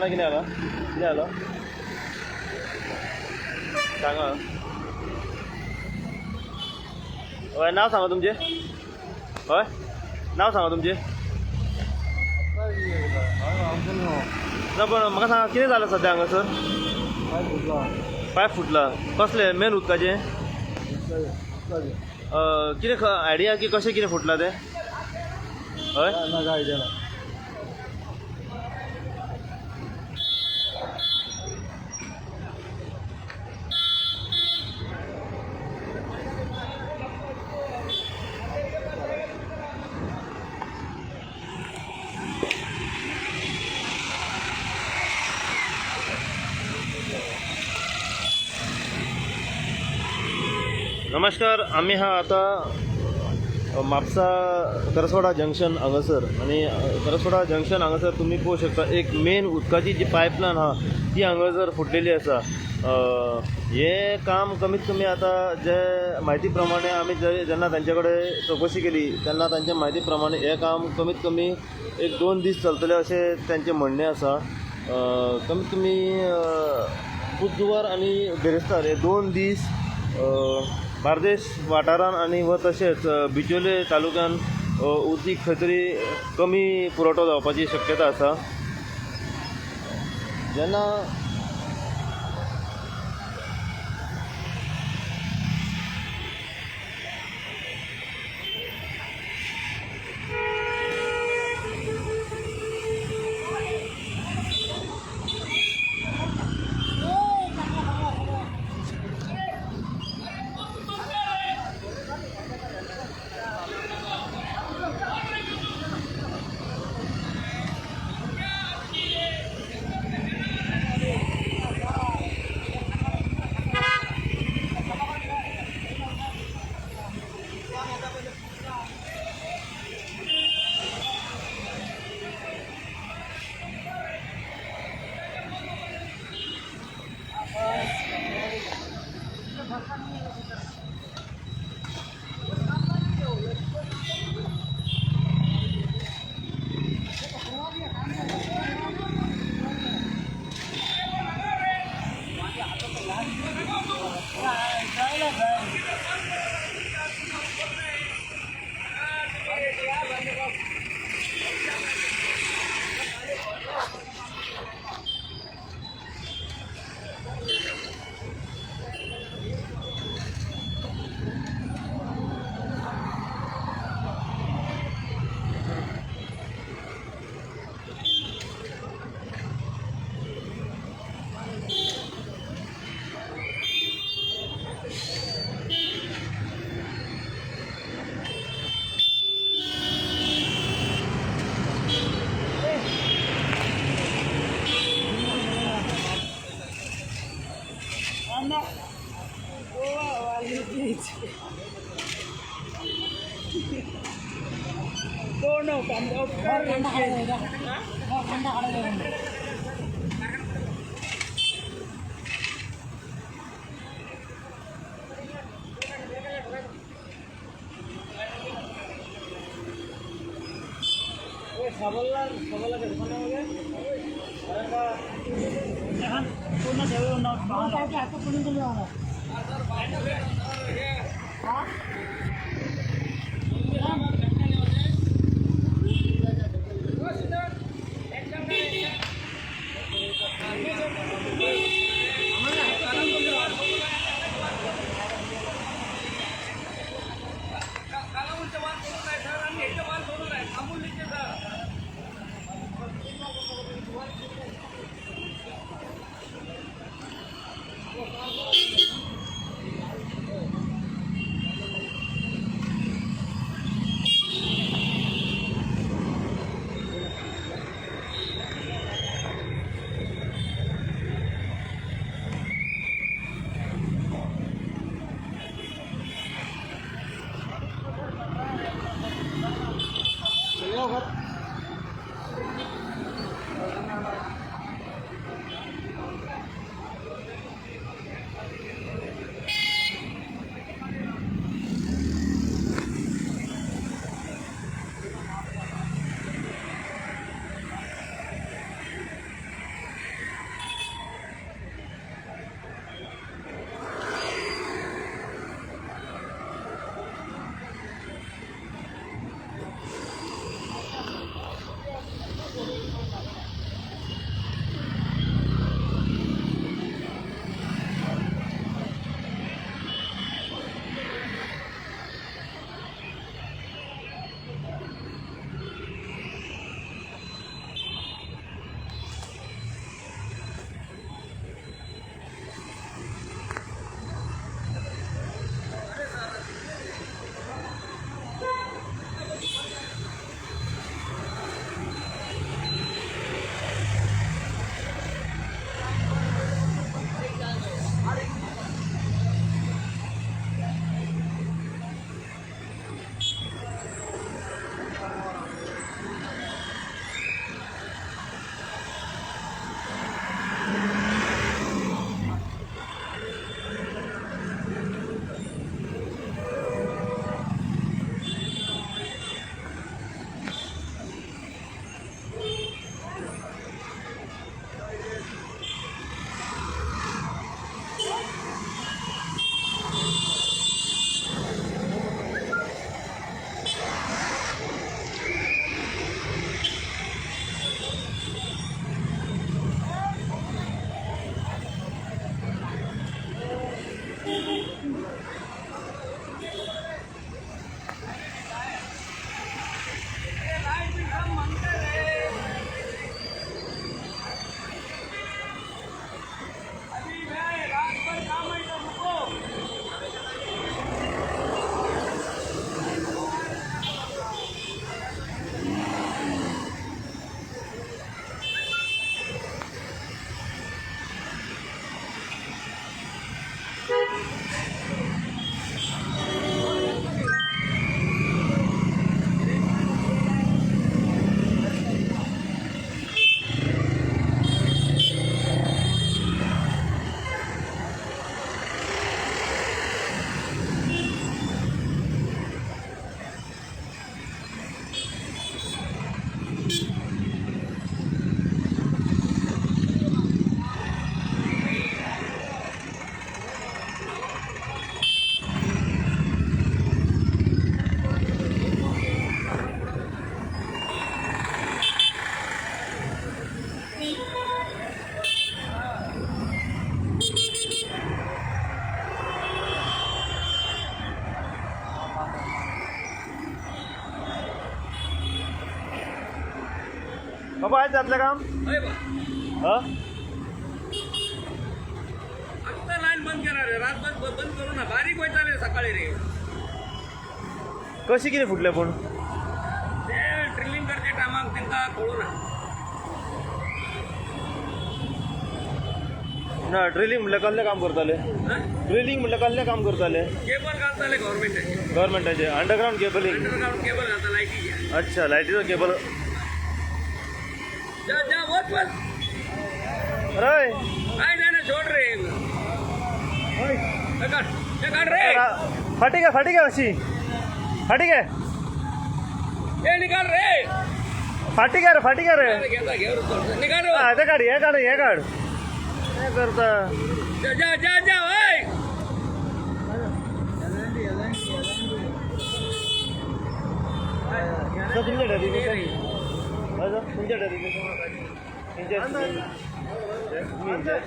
जाणा कितें जालां? कितें जालां सांगा. हय, नांव सांगा तुमचें. हय, नांव सांगा तुमचें. ना पण म्हाका सांगा कितें जालां सद्या हांगासर? पायप फुटला. कसलें मेन उदकाचें? कितें आयडिया की कशें कितें फुटलां तें? हय, नमस्कार. आमी हा आता म्हापसा करसवाडा जंक्शन हांगासर आनी करसवाडा जंक्शन हांगासर तुमी पळोवंक शकता एक मेन उदकाची जी पायपलायन आहा ती हांगासर फुटलेली आसा. हें काम कमीत कमी आतां जे म्हायती प्रमाणे आमी जेन्ना तांचे कडेन चवकशी केली तेन्ना तांच्या म्हायती प्रमाणे हें काम कमीत कमी 1-2 दीस चलतलें अशें तांचें म्हणणें आसा. कमीत कमी बुधवार आनी बिरेस्तार हे 2 दीस बार्देश वाठारान आनी व तशेंच बिचोले तालुक्यान उदीक खंय तरी कमी पुरवठो जावपाची शक्यता आसा. जेन्ना बाबा, आयज जातलें काम? हय बा. हा. आत्ता लायन बंद केला रे, रातभर बंद करू ना, बारीक वयताले सकाळी रे. कशी कितें फुटलें पूण? ते ड्रिलिंग करचे टायमाक तांकां कळूं ना. ना, ड्रिलींग म्हणल्यार कसलें काम करताले? हा? ड्रिलींग म्हणल्यार कसलें काम करताले? केबल घालताले गव्हर्मेंटाचे. गव्हर्मेंटाचे अंडरग्रावंड केबलिंग? अंडरग्राऊंड केबल घालता लायटीचे. अच्छा, लायटीचो केबल. जा जा, वच वच. अरे. काय जायना, सोड रे. हे काढ, हे काढ रे. फाटी घे, फाटी घे, अशी फाटी घे. हे निकाल रे. फाटी घे रे, फाटी घे रे. अरे, घेता घे रे थोडंसं. निकाल रे. हा, ते काढ, हे काढ, हे काढ, हे करता. जा जा जा जा, ओय. सर, तुमच्या डेडिकेशन, हय सर, तुमच्या डेडिकेशन, इंचार्ज तुम्ही, इंचार्ज?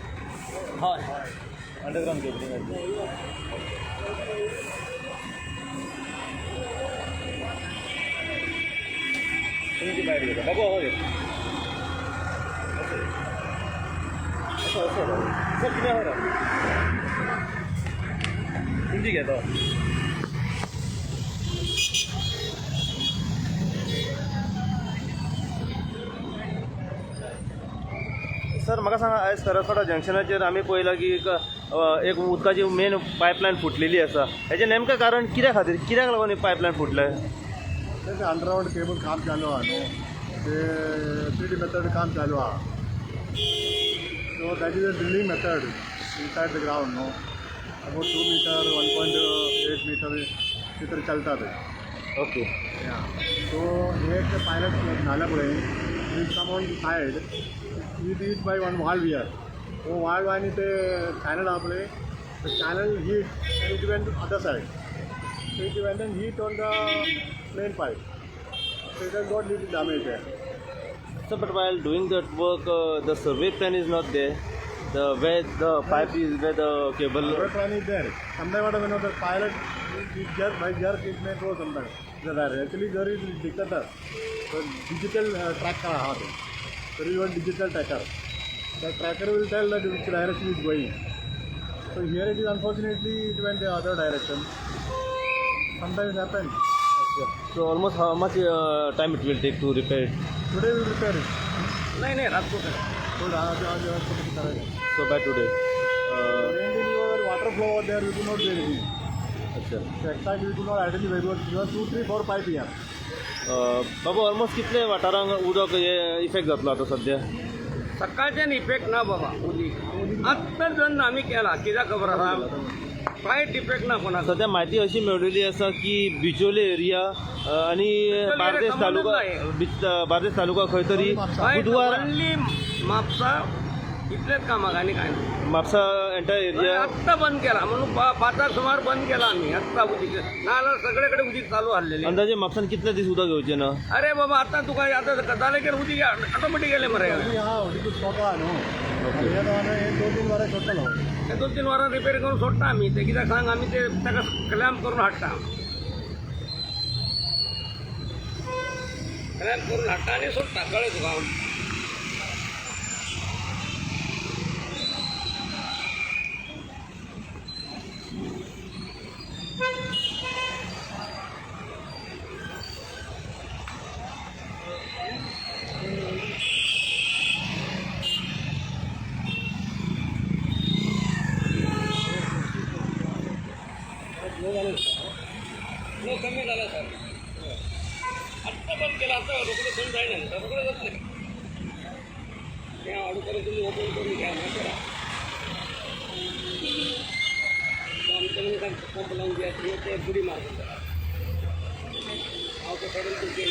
हय. Underground cabling. तुमची भायर घेता बाबू, हो घे. असं असं सर, तुम्ही हो राव. तुमची घेता. सर, म्हाका सांगा, आयज करसवाडा जंक्शनाचेर आमी पळयलां की एक उदकाची मेन पायपलायन फुटलेली आसा. हेजें नेमकें कारण कित्या खातीर, कित्याक लागून ही पायपलायन फुटले? ते अंडरग्राऊंड केबल काम चालू आहा न्हू, ते 3D method काम चालू आहा. So that is a drilling method inside the ground न्हू, about 2 meter, 1.8 meter भितर चलता ते. सो एक पायलट जाल्या पळय, it come on side, it is by one valve here. हो वाल्व आनी ते चॅनल आहा पळय, the channel heat and it went other side. So it went and hit on the main pipe. So it has got little damage there. So, but while doing that work, the survey plan is not there. The where the pipe is, where the cable. Survey plan is there. Sometimes what happens, the pilot, it jerk by jerk, it may go sometimes. The there. Actually, there is dictator. So digital tracker आहा ते. There is one digital tracker. The tracker will tell that which direction is going. So here it is, unfortunately it went the other direction. Sometimes happens. So almost how much time it will take to repair it? Today we will repair it. नाही नाही, रात को. So आज आज आज करायचं. So by today. Mainly water flow over there, we could not do anything. अच्छा. So exactly we could not identify because there are 2, 3, 4 pipe here. Babu, almost कितले वाठारांक उदक हे इफेक्ट जातलो आतां सध्या? सकाळच्यान इफेक्ट ना बाबा, उदीक आत्ताच बंद आमी केला. कित्याक खबर आसा, कांयच इफेक्ट ना कोणाक. सध्या म्हायती अशी मेळिल्ली आसा की बिचोले एरिया आनी बिचोले बार्देस area taluka, संबंदच बार्देस तालुका खंय तरी बुधवार. ओन्ली म्हापसा इतलेच कामाक आनी काय ना. Mapusa entire area. आत्ता बंद केला म्हणून पांचाक सुमार बंद केला आमी आत्ता उदीक, नाजाल्यार सगळे कडेन उदीक चालू आसलेलें. अंदाजे म्हापसान कितले दीस उदक येवचें ना? अरे बाबा, आतां तुका आतां जालें की उदीक ऑटोमेटीक गेलें मरे. हा, उदीक स्टॉक आहा न्हू, हे हे 2-3 वरां सोडटलो. ते 2-3 वरां रिपेर करून सोडटा आमी ते. कित्याक सांग, आमी ते ताका क्लॅम्प करून हाडटा, क्लॅम्प करून हाडटा आनी सोडटा. कळ्ळें तुका? फ्लो कमी झाला सर. आत्ता बंद केला, आता रोकडं बंद जायना, रोकडं जात नाही ते. ऑर्डर करून तुम्ही ओपन करून घ्या ना करा. आमच्या सांगता, पंप लावून द्या तुम्ही, ते बुडी मारता. हांव ते सडन तुमचे.